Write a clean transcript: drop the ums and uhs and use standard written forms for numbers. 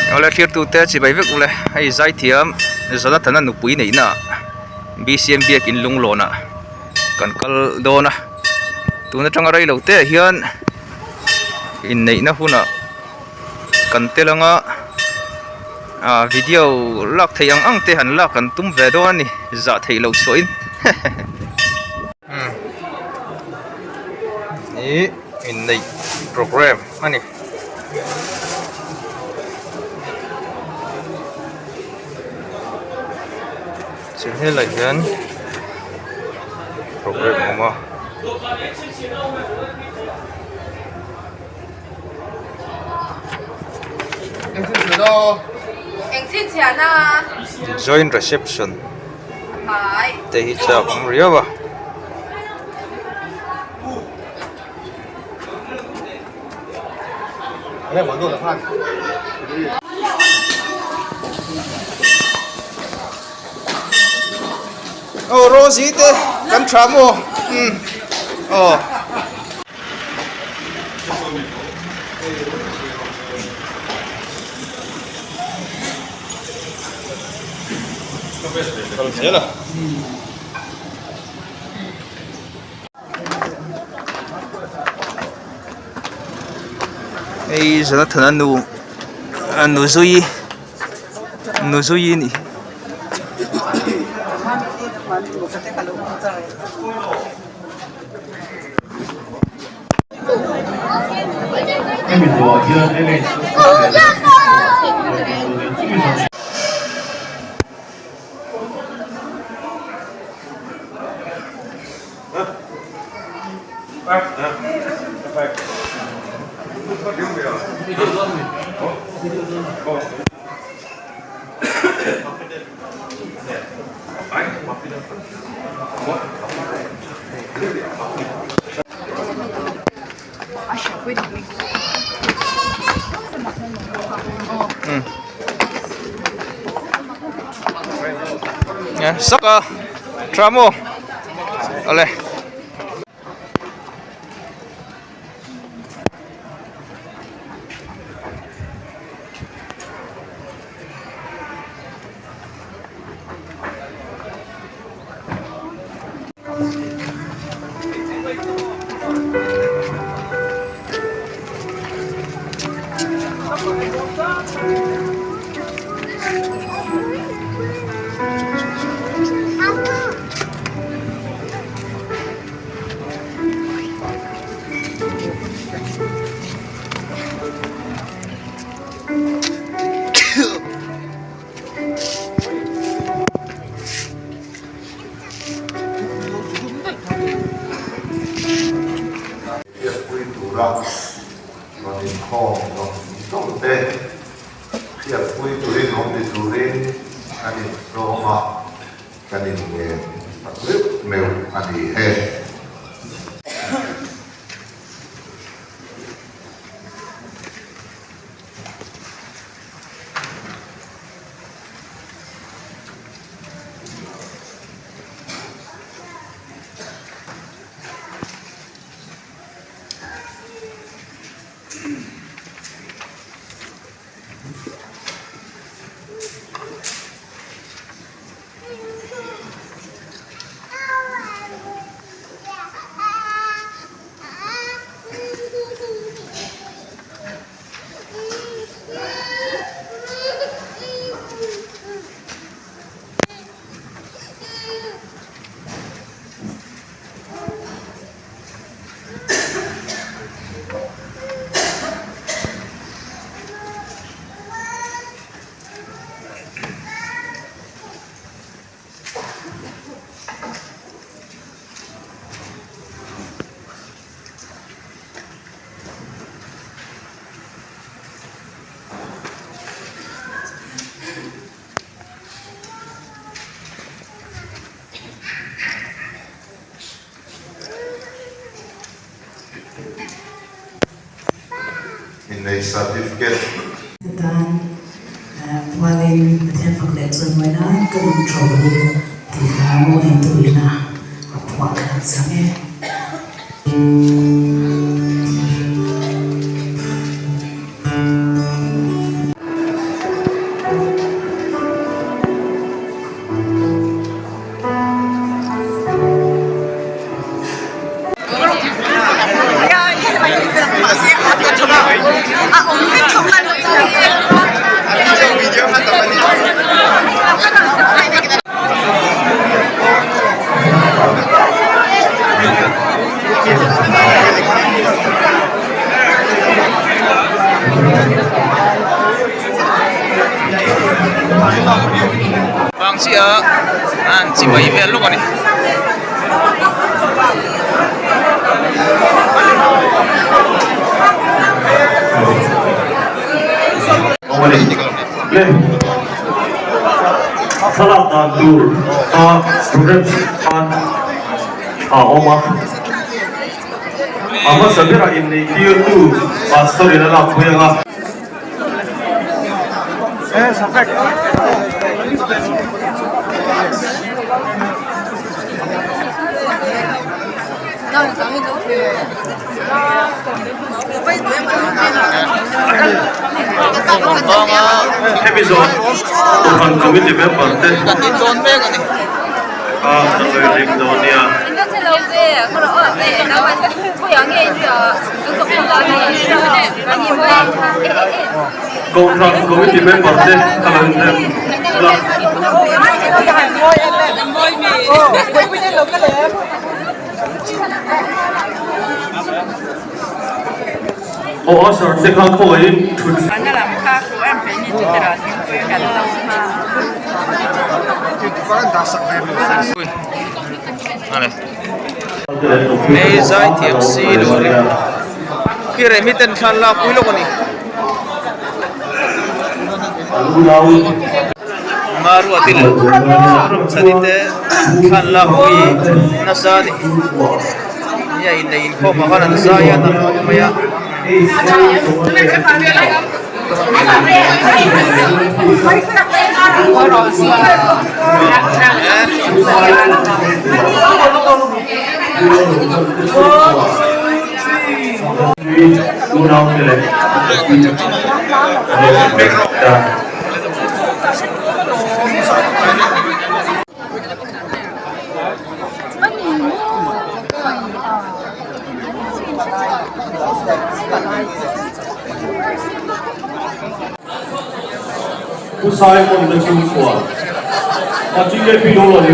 Awle thlir tute chibai vek ule hei zaithiam Jonathan-a nupui neihna ah B_C_M biakin lunglawn ah kan kal dawn a tun atanga rei lo te ah hian inneihna hunah kan tel anga ah video lak theih ang ang te han lak kan tum ve dawn a ni zah theih loh chhuahin hehehe ih inneih program a ni. Chu helai hian program a awm a. Joint reception te hi chak awm riau a. Aw Rosie te kan tha maw umm aw. Kal zel a. Hei Jonathan-a nu a nu zui nu zui a ni. Sak a tha maw awle. Hriatpui tura rawn inkhawm zawng zawng te hriatpui turin awm ni turin kan intlawm a, kan inngen tak meuh meuh a ni e. Innei certificate. Tan pualin Pathian fak leh chawimawi nan ka lung tho hi tih hla maw neitu ina a phuah ka han sa nge. chiah a an chibai vel lawk a ni. Thlalak dan tur kha programme khan a awm a, a hmasa berah inneih tirtu pastor in a lak pui ang a. Hemi zawh Kohhran Committee member te a kan rawn hlim dawn nia. Kohhran Committee member te ka lo inrem ula. Aw usher te kha khawngaihin thut. Hei zaithiam si lawri khi reh mi ten thla an lak pui lawk a ni. Maruati leh Zoramchhani te thla an lak pui nasa a ni. Nia inneih inkhawm ah khan an zai a an khawp mai a. Pu Simon te chhungkua a TKP lo la ni.